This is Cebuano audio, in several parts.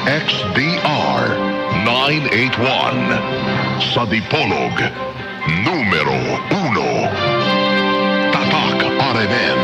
DXDR 981. Sa Dipolog, numero 1. Tatak RMN.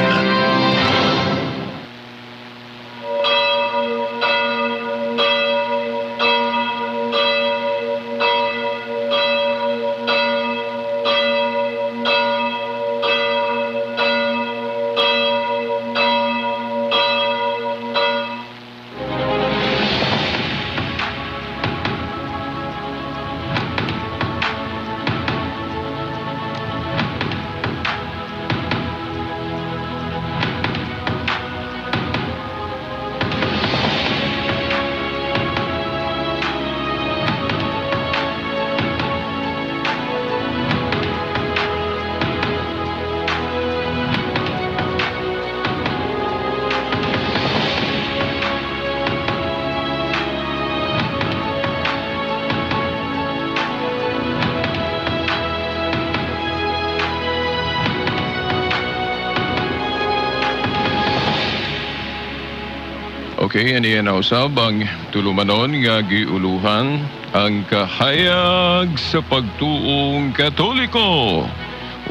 Okay, ani na usab ang tulumanon nga giuluhan ang kahayag sa pagtuong Katoliko.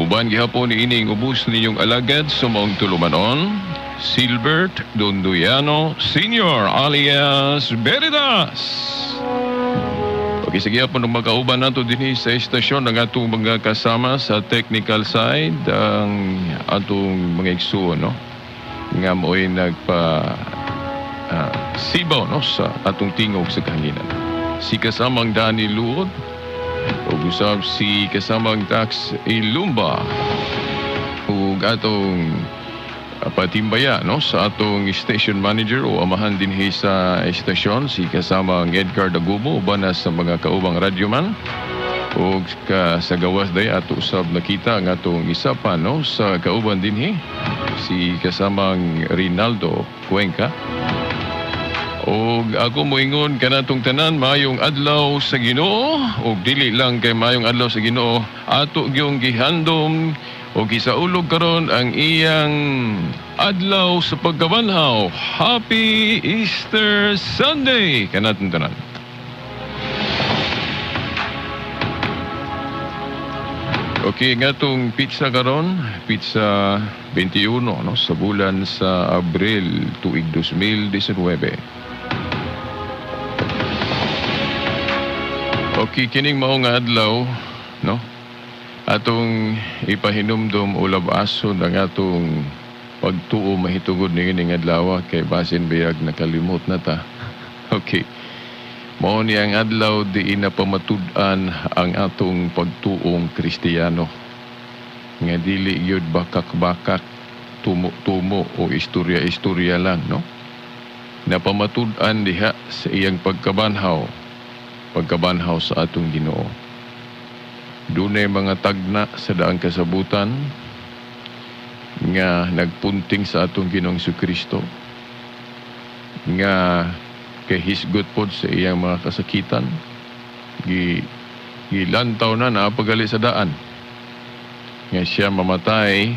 Uban gihapon ining ubos ninyong alagad sa maong tulumanon, Silbert Donduyano Sr. alias Veritas. Okay, sige po nung magkauban nato dinhi sa estasyon ang atong mga kasama sa technical side, ang atong mga igsuon, no? Nga mo'y nagpa sibaw, no, sa atong tingog sa kahanginan. Si kasamang Danny Luod ug usab si kasamang Tax Ilumba ug atong patimbaya, no, sa atong station manager o amahan dinhi sa estasyon, si kasamang Edgar Dagumo, uban na sa mga kaubang radyoman. Ug ka sa gawas day ato usab nakita ang atong isa pa, no, sa kauban dinhi, si kasamang Rinaldo Cuenca. Og ako moingon kanatong tanan, maayong adlaw sa Ginoo, ug dili lang kay maayong adlaw sa Ginoo, ato gyung gihandom og gisaulog karon ang iyang adlaw sa pagkabanhaw. Happy Easter Sunday kanatong tanan. Okay, nga tong pizza karon, pizza 21, no, sa bulan sa Abril tuig 2019. Okay, kining mao nga adlaw, no? Atong ipahinumdom o labason ang atong pagtuo mahitungod niining adlaw kay basin biyag nakalimot na ta. Okay. Mao ni ang adlaw diin napamatud-an ang atong pagtuong Kristiyano. Nga dili gyud bakak-bakak, tumo-tumo o istorya-istorya lang, no? Napamatud-an diha sa iyang pagkabanhaw, pagkabanhaw sa atong Ginoo. Dunay mga tagna sa daang kasabutan nga nagpunting sa atong Ginoong Kristo, nga kahisgot pod sa iyang mga kasakitan, gilantaw na naapagali sa daan, nga siya mamatay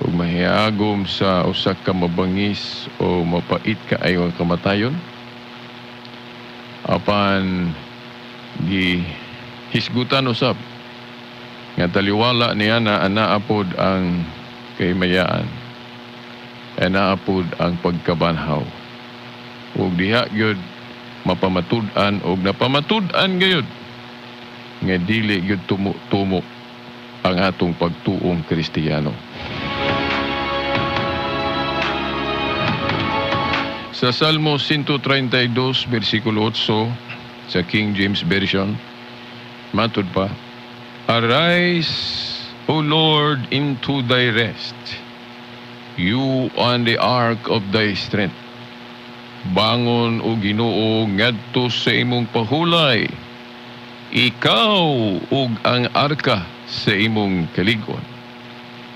ug mahiagom sa usa ka mabangis o mapait kaayo ang kamatayon. Apan gihisgutan usab nga taliwala niya na anaapod ang kahimayaan, anaapod ang pagkabanhaw. Ug diha gyud mapamatud-an og napamatud-an gayud nga dili gyud tumo-tumo ang atong pagtuong Kristiyano. Sa Salmo 132, versikulo 8, sa King James Version, matud pa, "Arise, O Lord, into thy rest, you on the ark of thy strength." Bangon, o Ginoo, ngadto sa imong pahulay, ikaw ug ang arka sa imong kalig-on.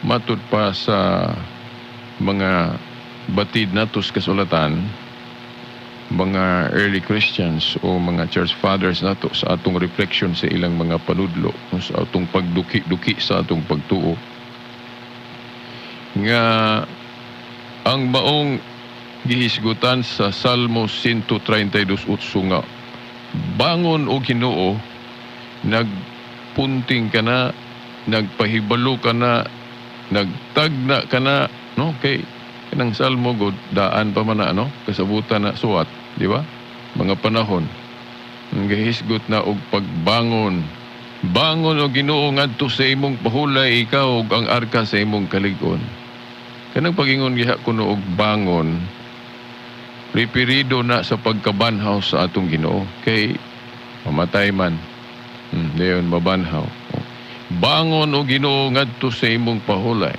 Matud pa sa mga batid natos kasulatan, mga early Christians o mga church fathers nato sa atong reflection sa ilang mga panudlo, sa atong pagduki-duki sa atong pagtuo, nga ang maong Gihisgutan sa Salmo 132:8 nga bangon o Ginoo, nagpunting ka na, nagpahibalo ka na, nagtagna ka na, no? Kay kanang Salmo god daan pa man na, no? Kasabutan na suwat, di ba? Mga panahon gihisgot na og pagbangon. Bangon o Ginoo ngadto sa imong pahulay, ikaw ug ang arka sa imong kalig-on. Kanang pagingon giha kuno og bangon, referido na sa pagkabanhaw sa atong Ginoo kay mamatay man. Dayon mabanhaw. Oh. Bangon o Ginoo ngadto sa imong pahulay.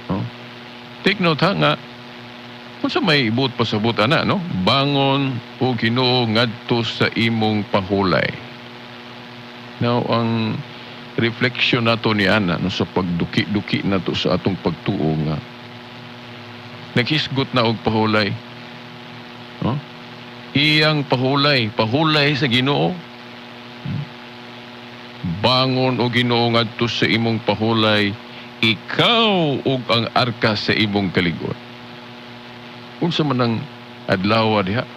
Oh. Take note ha nga unsa may buot pasabot ana, no? Bangon o Ginoo ngadto sa imong pahulay. Now, ang reflection nato ni ana, no, sa pagduki-duki nato sa atong pagtuo nga naghisgot na og pahulay. No? Iyang pahulay, pahulay sa Ginoo. Bangon o Ginoo ngadto sa imong pahulay, ikaw ug ang arka sa imong kalig-on. Unsa man ang adlaw diha?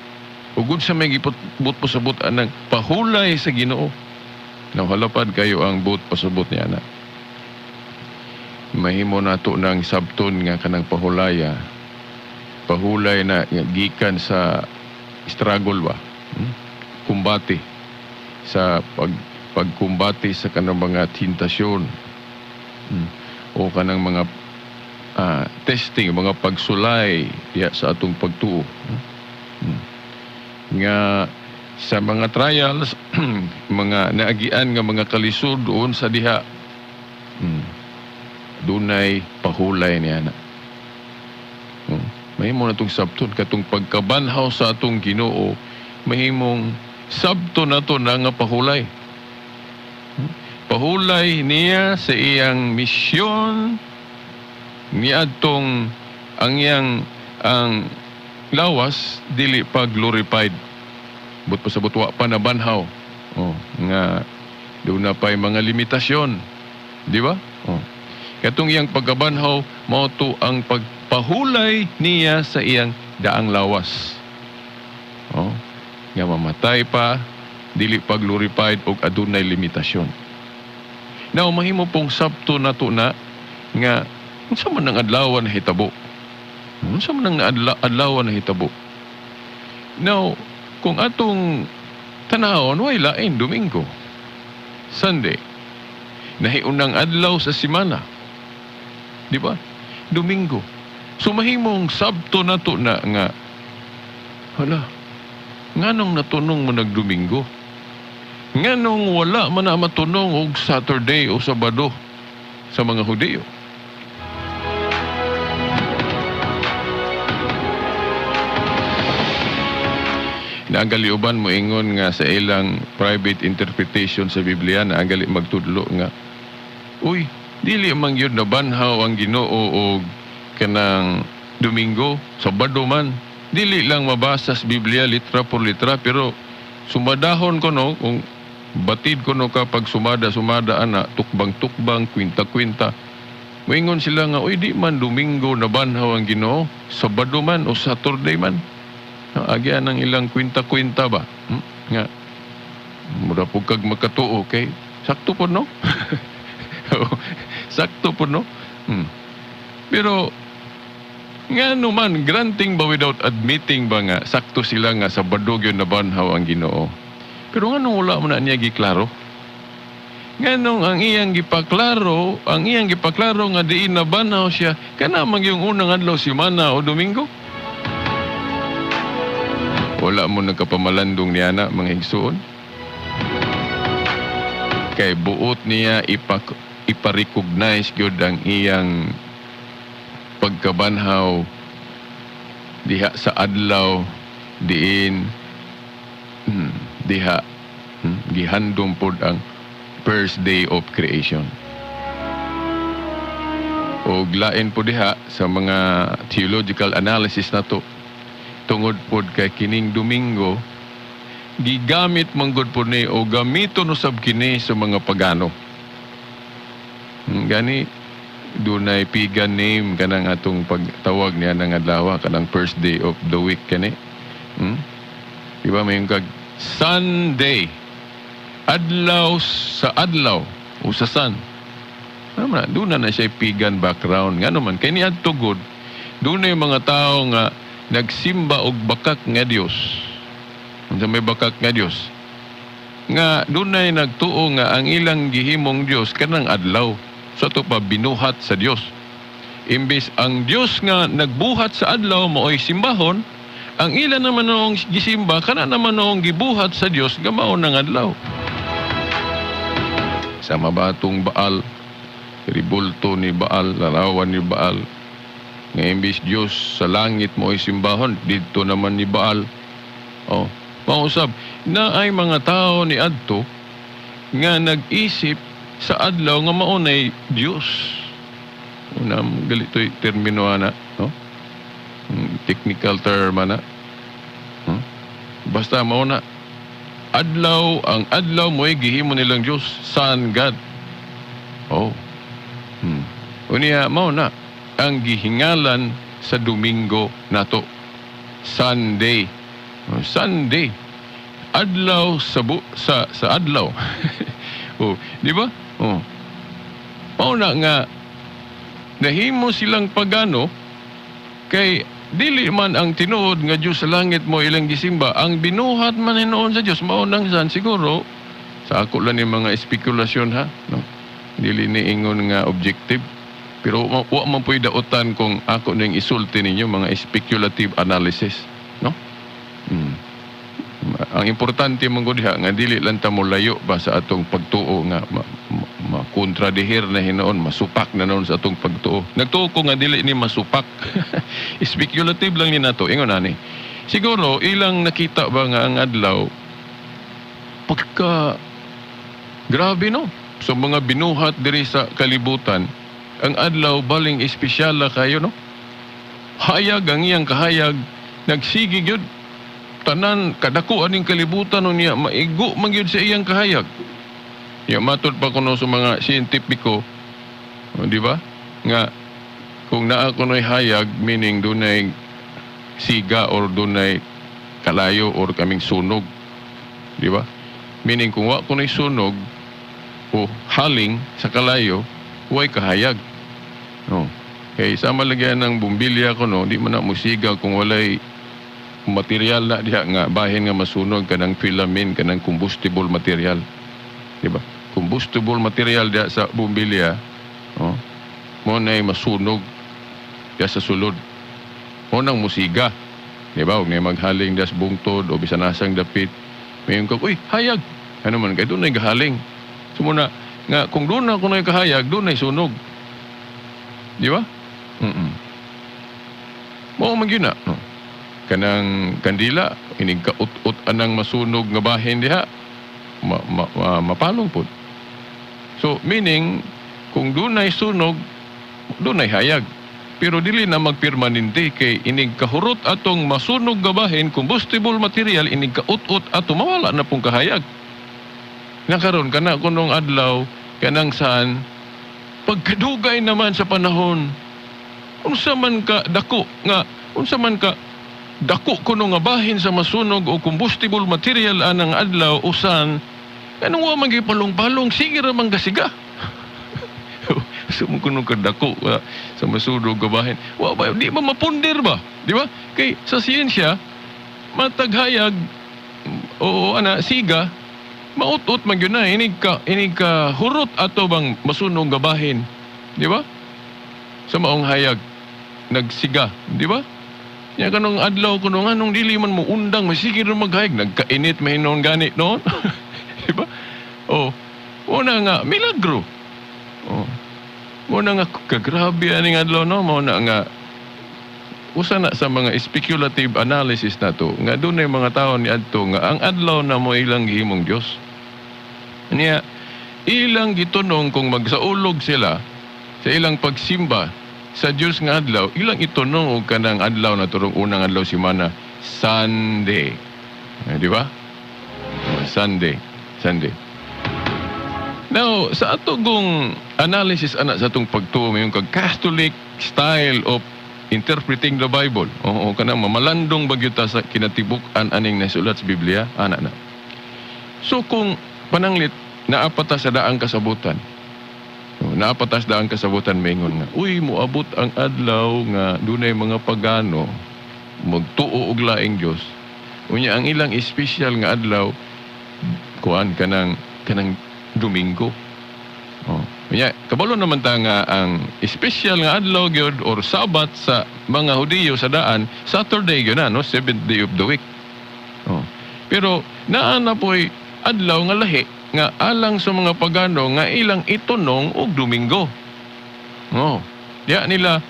Ug unsa may giput pasabot anang pahulay sa Ginoo? Now, halapad kayo ang buot pasabot niya na. Mahimo nato ng sabton nga kanang pahulaya. Pahulay na nga gikan sa struggle ba? Kumbate sa pagkumbate sa kanang mga tentasyon. O kanang mga testing, mga pagsulay diha sa atong pagtuo. Nga sa mga trials, mga naagian nga mga kalisod doon sa diha, dunay pahulay niya na. Mahimo na itong sabton katong pagkabanhaw sa atong Ginoo, mahimong sabton na to na nga pahulay. Pahulay niya sa iyang misyon niadtong ang iyang ang lawas dili pa glorified. But pasabot wa pa nabanhaw. Oh, nga doon na pa'y mga limitasyon. Di ba? Oh. Katong iyang pagkabanhaw, mao to ang pagpahulay niya sa iyang daang lawas. Oh, nga mamatay pa, dili pa glorified og adunay limitasyon. Now, mahimo pong sabto nato na nga unsa man ang adlaw na hitabo? Unsa man ang adlaw na hitabo? Now, kung atong tanawon, way lain, Domingo, Sunday, nahiunang adlaw sa simana. Di ba? Domingo. So mahimong sabto nato na nga hala, nganong natunong mo nagdomingo? Nganong wala man na matunong og Saturday o Sabado sa mga Hudiyo? Naagali uban mo ingon nga sa ilang private interpretation sa Biblia, naagali magtudlo nga uy, dili man gyud nabanhaw ang Ginoo og kanang Domingo, Sabado man. Dili lang mabasa sa Biblia litra por litra, pero sumadahon ko no, kung batid ko no kapag sumada-sumada ana, tukbang-tukbang, kwinta-kwinta. Moingon sila nga, uy, di man Domingo nabanhaw ang Ginoo, Sabado man o Saturday man. Agyan ang ilang kwinta-kwinta ba? Nga, mura po kag makatuo, okay? Sakto po, no? Sakto po, no? Pero, nga man, granting ba without admitting ba nga, sakto sila nga sa Sabado gyud nabanhaw ang Ginoo. Pero nga nung wala mo na niya giklaro? Nganong ang iyang gipaklaro nga diin nabanhaw siya, kana man yung unang adlaw simana o Domingo? Wala mo nagkapamalandong niya na, mga igsuon. Kay buot niya ipa-recognize gyud ang iyang pagkabanhaw diha sa adlaw diin diha gihandom pod ang first day of creation. Og lain po diha sa mga theological analysis nato, tungod pod kay kining Domingo gigamit man gud pod ni o gamiton usab kini sa mga pagano. Gani Dunay pagan name kanang atong pagtawag niya ng adlaw, kanang first day of the week kani. Di ba may kag Sunday? Adlaw sa adlaw o sa sun. Ano man, doon na na siya pagan background. Nga naman, kay niadto gud, doon na yung mga tao nga nagsimba og bakak nga Dios. Unsa may bakak nga Dios? Nga doon na nagtuo nga ang ilang gihimong Dios kanang adlaw. Sa ato pa binuhat sa Dios. Imbes ang Dios nga nagbuhat sa adlaw mao'y simbahon, ang ilan naman noong gisimba kana naman noong gibuhat sa Dios nga mao nang adlaw. Sa mabatong Baal, ribulto ni Baal, larawan ni Baal. Nga imbis Dios sa langit mo ay simbahon, didto naman ni Baal. Oh, mausab na ay mga tao ni adto nga nag-isip sa adlaw nga maunay Dios. Una, galito'y termino ana, no? Technical term ana. Basta mauna adlaw, ang adlaw mo'y gihimo nilang Dios, sun god. Oh. Unya mao na ang gihingalan sa Domingo nato. Sunday. Oh, Sunday. Adlaw sa bu, sa adlaw. Oh, di ba? Oh. Mao na nga nahimo silang pagano kay dili man ang tinuod nga Dios sa langit mo ilang gisimba, ang binuhat man hinuon sa Dios mao nang san. Siguro sa ako lang ni mga espekulasyon ha, no, dili ni ingon nga objective, pero wa man po'y dautan kung ako ning isulti ninyo mga speculative analysis, no. Ang importante man gud diha nga dili lang ta mo layo ba sa atong pagtuo nga makontradihir na hinuon, masupak na noon sa atong pagtuo. Nagtuo ko nga dili ni masupak. Speculative lang ni nato. Ingon ani. Siguro ilang nakita ba nga ang adlaw pagka grabe, no, sa mga binuhat diri sa kalibutan, ang adlaw baling espesyal kayo, no? Hayag ang iyang kahayag, nagsige gyud tanan kadako aning kalibutan niya, maigo man gyud sa iyang kahayag. Ya matod pa kuno sa mga siyentipiko, o, di ba? Nga kung naa kuno'y hayag, meaning dunay siga or dunay kalayo or kaming sunog. Di ba? Meaning kung wa kuno'y sunog o haling sa kalayo, way kahayag. No. Kay sama lagyan ng bumbilya kuno, di man na musiga kung walay material na diha nga bahin nga masunog, kanang filament, kanang combustible material. Di ba? Combustible material diha sa bumbilya, oh, mo na masunog diha sa sulod. Mo nang musiga. Di ba? Huwag na maghaling diha sa bungtod o bisan asang dapit. Mayon ka, "Uy, hayag!" Ano man, kay doon ay gahaling. So muna, nga kung doon na kuno'y kahayag, doon ay sunog. Di ba? Mao man gyud na. No? Kanang kandila, inig ka-ut-ut anang masunog nga bahin diha, mapalong pod. So, meaning, kung dunay sunog, dunay hayag. Pero dili na magpermanente kay inig kahurot atong masunog nga bahin, combustible material, inig ka-ut-ut ato, mawala na pong kahayag. Nakaron kana kunong adlaw, kanang saan, pagkadugay naman sa panahon, unsa man ka dako nga, unsa man ka dako kuno nga bahin sa masunog o combustible material anang adlaw o sun, anong wa man palong-palong, sige ra man gasiga. So mo kuno kadako sa masunog nga bahin. Wa ba, di ba mapundir ba? Di ba? Kay sa siyensya, mataghayag o ana siga, maut-ut man gyud na inig ka hurot ato bang masunog nga bahin. Di ba? Sa maong hayag nagsiga, di ba? Nya kanong adlaw kuno, nganong dili man mo undang, masige ra maghayag, nagkainit man hinuon gani noon. Di ba? Oh. Una nga milagro. Oh. Muna nga kagrabe aning adlaw, no, mao na nga usa na sa mga speculative analysis nato nga dunay mga tawo ni adto nga ang adlaw na mo ilang gihimong Dios. Niya ilang gitunong kung magsaulog sila sa ilang pagsimba sa Dios nga adlaw, ilang itunong og kanang adlaw na turong unang adlaw semana, Sunday. Eh, di ba? Oh, Sunday. Sunday. Now, sa atong analysis ana sa atong pagtuo, yung kag Catholic style of interpreting the Bible. Oo, kanang mamalandong ba gyud ta sa kinatibuk-an aning nasulat sa Biblia, ana na. So kung pananglit naa pa ta sa daang kasabutan. Oh, naa pa ta sa daang kasabutan, maingon nga, "Uy, moabot ang adlaw nga dunay mga pagano magtuo og laing Dios. Unya ang ilang espesyal nga adlaw kuan kanang Domingo." Oh. Unya, kabalo naman ta nga ang espesyal nga adlaw gyud or Sabat sa mga Hudiyo sa daan, Saturday gyud na, no? Seventh day of the week. Oh. Pero naa na po'y adlaw nga lahi nga alang sa mga pagano nga ilang itunong og Domingo. Oh. Diya nila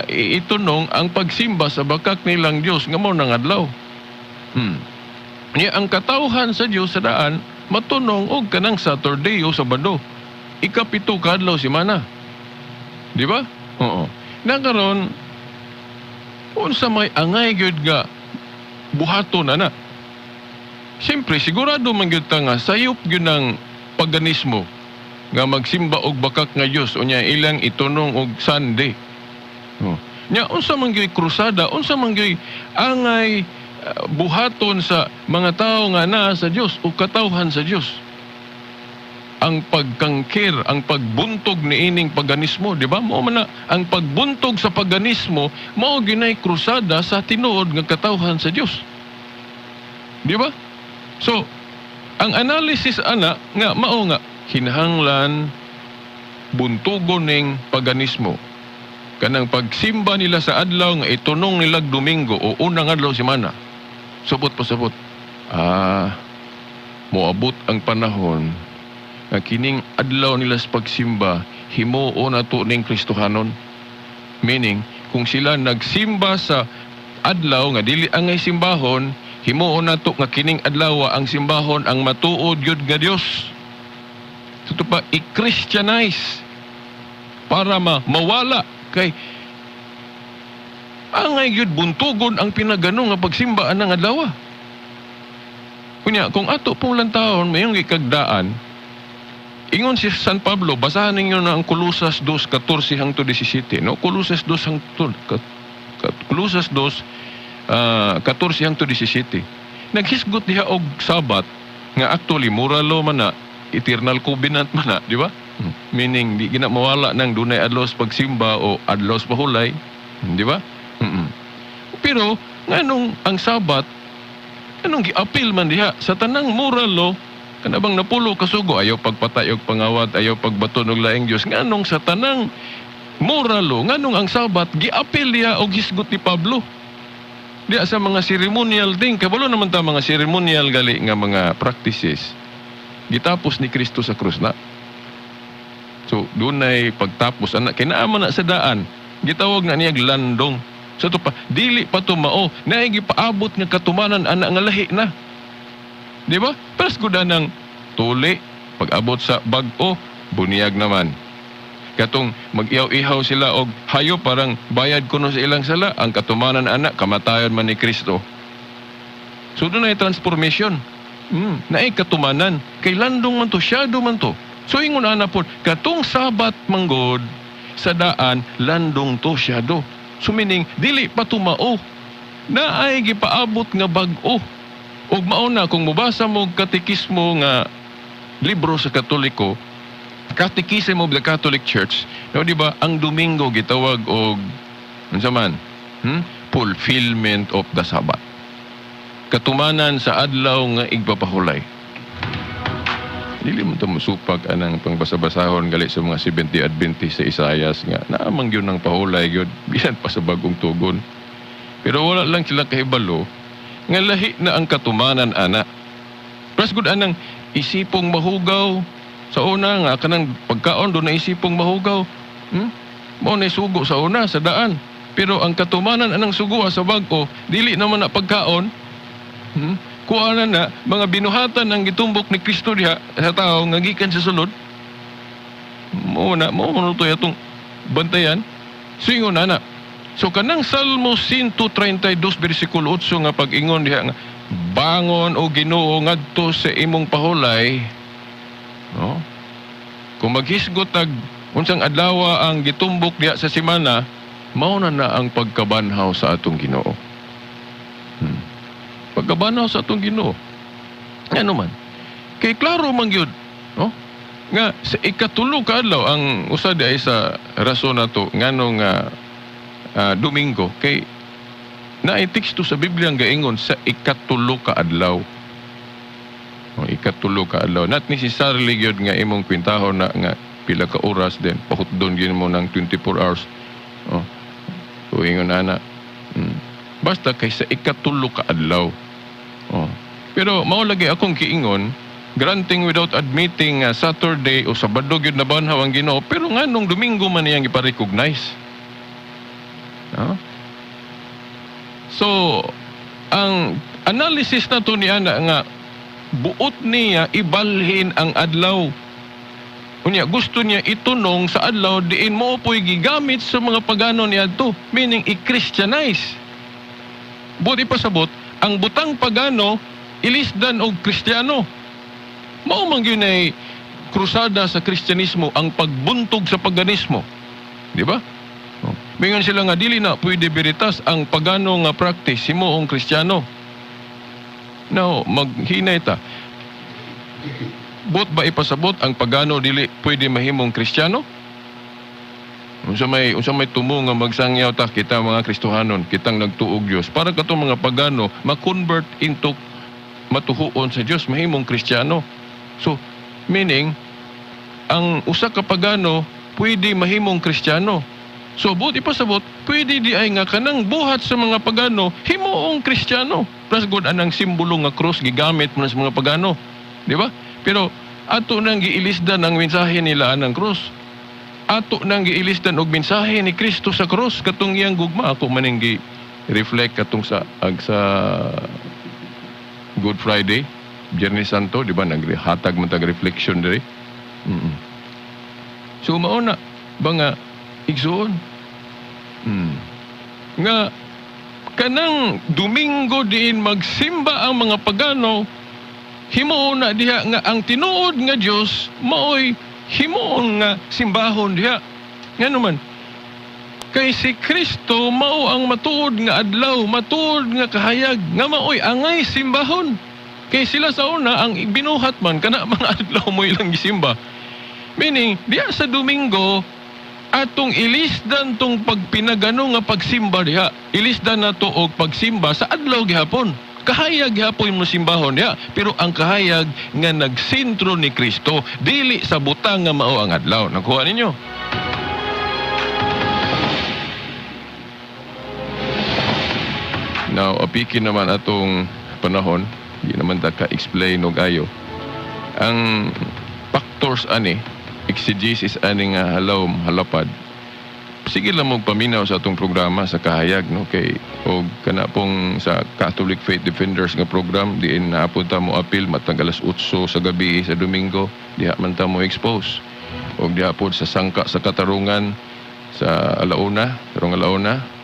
itunong ang pagsimba sa bakak nilang Dios nga mao nang adlaw. Niya ang katawhan sa Dios sa daan matunong og kanang Saturday o Sabado. Ikapito ka adlaw semana. Di ba? Oo. Na karon, unsa may angay gyud nga buhaton ana? Siyempre, sigurado man gyud ta nga sayop gyud ng paganismo nga magsimba og bakak nga Dios unya ilang itunong og Sunday. Oh. Nya unsa man gyud krusada, unsa man gyud angay buhaton sa mga tao nga naa sa Dios o katawhan sa Dios? Ang pagkangkir, ang pagbuntog niining paganismo, di ba? Mao man na ang pagbuntog sa paganismo, mao ginay krusada sa tinuod nga katawhan sa Dios. Di ba? So, ang analysis ana nga mao nga kinahanglan buntugon ning paganismo. Kanang pagsimba nila sa adlaw nga itunong nila Domingo o unang adlaw semana. Subot pasabot. Moabot ang panahon nga kining adlaw nila sa pagsimba himuon nato ning Kristohanon. Meaning, kung sila nagsimba sa adlaw nga dili angay simbahon, himuon nato nga kining adlaw ang simbahon ang matuod gyud nga Dios. So, ito pa i-Christianize para mawala kay angay gyud buntugon ang pinagano nga pagsimba anang adlaw. Kunya, kung ato pong lantawon mayong gikagdaan, ingon si San Pablo, basahan ninyo na ang Colosas 2:14 hangtod 17, no? Colosas 2 hangtod Colosas 2 14 hangtod 17. Naghisgot diha og Sabat nga actually moral law man na, eternal covenant man na, di ba? Meaning di gina mawala nang dunay adlaw sa pagsimba o adlaw sa pahulay, di ba? Pero nganong ang Sabat anong giapil man diha sa tanang moral law, kana bang napulo kasugo, ayaw pagpatay og pangawat, ayaw pagbaton og laing Dios, nganong sa tanang moral law, nganong ang Sabat giapil diha og hisgot ni Pablo diha sa mga ceremonial thing? Kabalo naman ta mga ceremonial gali nga mga practices gitapos ni Kristo sa krus na. So dunay pagtapos ana kay naa man na sa daan, gitawag na niya landong. Sa to pa, dili pa to mao, naay gipaabot nga katumanan ana nga lahi na. Di ba? Paras gud ng tuli, pag-abot sa bag-o, buniyag naman. Katong mag-ihaw-ihaw sila og hayo parang bayad kuno sa ilang sala, ang katumanan ana kamatayon man ni Kristo. So dunay transformation. Naay katumanan. Kay landong man to, shadow man to. So ingon ana pod, katong Sabat manggod sa daan, landong to, shadow. So meaning, dili pa tumao. Naay gipaabot nga bag-o. Ug mao na kung mobasa mo og katekismo nga libro sa Katoliko, Catechism of the Catholic Church, no, di ba, ang Domingo gitawag og unsa man? Fulfillment of the Sabbath. Katumanan sa adlaw nga igpapahulay. Dili mo to musupak anang pangbasa-basahon gali sa mga 70 Adventist sa Isayas nga naamang yun ng pahulay gyud bisan pa sa Bagong Tugon. Pero wala lang sila kahibalo nga lahi na ang katumanan ana. Plus gud anang isipong mahugaw sa una nga kanang pagkaon do na isipong mahugaw. Mao na sugo sa una sa daan. Pero ang katumanan anang sugo sa bag-o dili naman na pagkaon. Kuha na na mga binuhatan ang gitumbok ni Kristo diha sa tao nga gikan sa sulod. Mao na mao man to atong bantayan. So ingon na na. So kanang Salmo 132 bersikulo 8 nga pag-ingon diha nga bangon o Ginoo ngadto sa imong pahulay. No? Kung maghisgot tag unsang adlaw ang gitumbok diha sa semana, mao na na ang pagkabanhaw sa atong Ginoo. Pagkabanhaw sa atong Ginoo. Ngano man? Kay klaro man gyud, no? Nga sa ikatulo ka adlaw ang usa di ay sa rason nato ngano nga Domingo kay naay teksto sa Biblia ang gaingon sa ikatulo ka adlaw. O, ikatulo ka adlaw. Not necessarily gyud nga imong kwintahon na nga pila ka oras then pahutdon gyud mo ng 24 hours. Oh. So ingon ana. Basta kay sa ikatulo ka adlaw. Oh. Pero mao lagi akong giingon, granting without admitting Saturday o Sabado gyud nabanhaw ang Ginoo, pero nganong Domingo man iyang ipa-recognize? No? So, ang analysis na to ni ana nga buot niya ibalhin ang adlaw. Unya gusto niya itunong sa adlaw diin mo po'y gigamit sa mga pagano niadto, meaning i-Christianize. Buot ipasabot, ang butang pagano ilisdan og Kristiyano. Mao man gyud ay krusada sa Kristyanismo ang pagbuntog sa paganismo. Di ba? Oh. Mingon sila nga dili na pwede beritas ang pagano nga practice himuong Kristiyano. Now, maghinay ta. Buot ba ipasabot ang pagano dili pwede mahimong Kristiyano? Unsa may tumo nga magsangyaw ta kita mga Kristohanon, kitang nagtuog Dios para katong mga pagano ma-convert into matuhuon sa Dios, mahimong Kristiyano. So, meaning ang usa ka pagano pwede mahimong Kristiyano. So, buot ipasabot, pwede di ay nga kanang buhat sa mga pagano himuong Kristiyano. Plus god anang simbolo nga cross gigamit mo na sa mga pagano. Di ba? Pero ato nang giilisdan ang mensahe nila anang cross. Ato nang giilisdan og mensahe ni Kristo sa cross katong iyang gugma. Ako man ning gi-reflect katong sa ag sa Good Friday, Biyernes Santo, di ba naghatag man tag reflection diri. So mao na ba nga igsuon? Nga kanang Domingo diin magsimba ang mga pagano, himuon na diha nga ang tinuod nga Dios maoy himuon nga simbahon diha. Ngano man? Kay si Kristo mao ang matuod nga adlaw, matuod nga kahayag, nga maoy angay simbahon. Kay sila sa una ang binuhat man kana mga adlaw mo ilang gisimba. Meaning, diha sa Domingo atong ilisdan tong pagpinagano nga pagsimba diha. Ilisdan nato og pagsimba sa adlaw gihapon. Kahayag gihapon mo simbahon diha, pero ang kahayag nga nagsentro ni Kristo dili sa butang nga mao ang adlaw. Nakuha ninyo? Now, apikin naman atong panahon, di naman ta ka-explain og ayo. Ang factors ani, exegesis ani nga halaw halapad. Sige lang mong paminaw sa atong programa sa kahayag, no, kay og kana pong sa Catholic Faith Defenders nga program diin naapod ta mo apil matag alas 8 sa gabi sa Domingo, diha man ta mo expose. Og diha pod sa sangka sa katarungan sa alauna, karong alauna.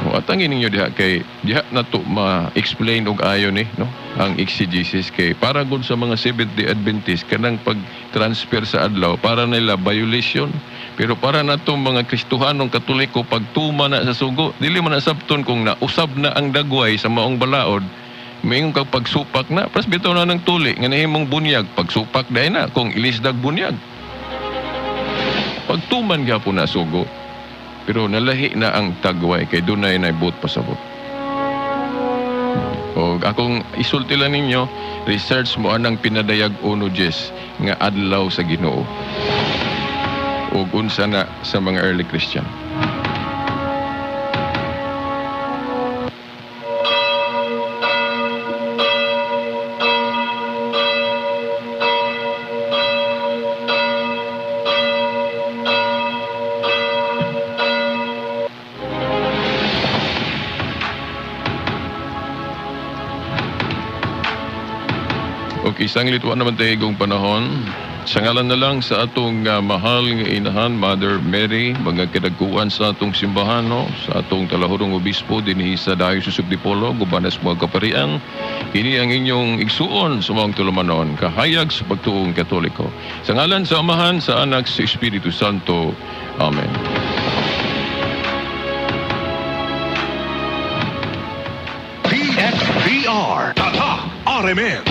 O atangin ninyo diha kay diha na to ma-explain og ayo ni, no, ang exegesis kay para gud sa mga Seventh-day Adventist kanang pag-transfer sa adlaw para nila violation, pero para natong mga Kristohanong Katoliko pagtuma na sa sugo dili man nasabton kung nausab na ang dagway sa maong balaod, moingon kag pagsupak na pras bitaw na ng tuli nga nahimong bunyag, pagsupak dai na kung ilisdag bunyag, pagtuman gyapon na sugo. Pero nalahi na ang tagway kay dunay na buot pasabot. O akong isulti lang ninyo, research mo anang pinadayag uno Jess nga adlaw sa Ginoo. O unsa na sa mga early Christian. Okay, isang litwa naman tayo igong panahon. Sa ngalan na lang sa atong mahal nga inahan, Mother Mary, mga kadaguan sa atong simbahan, no? Sa atong talahurong obispo dinhi sa Diocese of Dipolog, uban sa mga kaparian, kini ang inyong igsuon sa mga tulumanon, kahayag sa pagtuong Katoliko. Sa ngalan sa Amahan, sa Anak, sa Espiritu Santo. Amen. DXBR. Tatak RMN.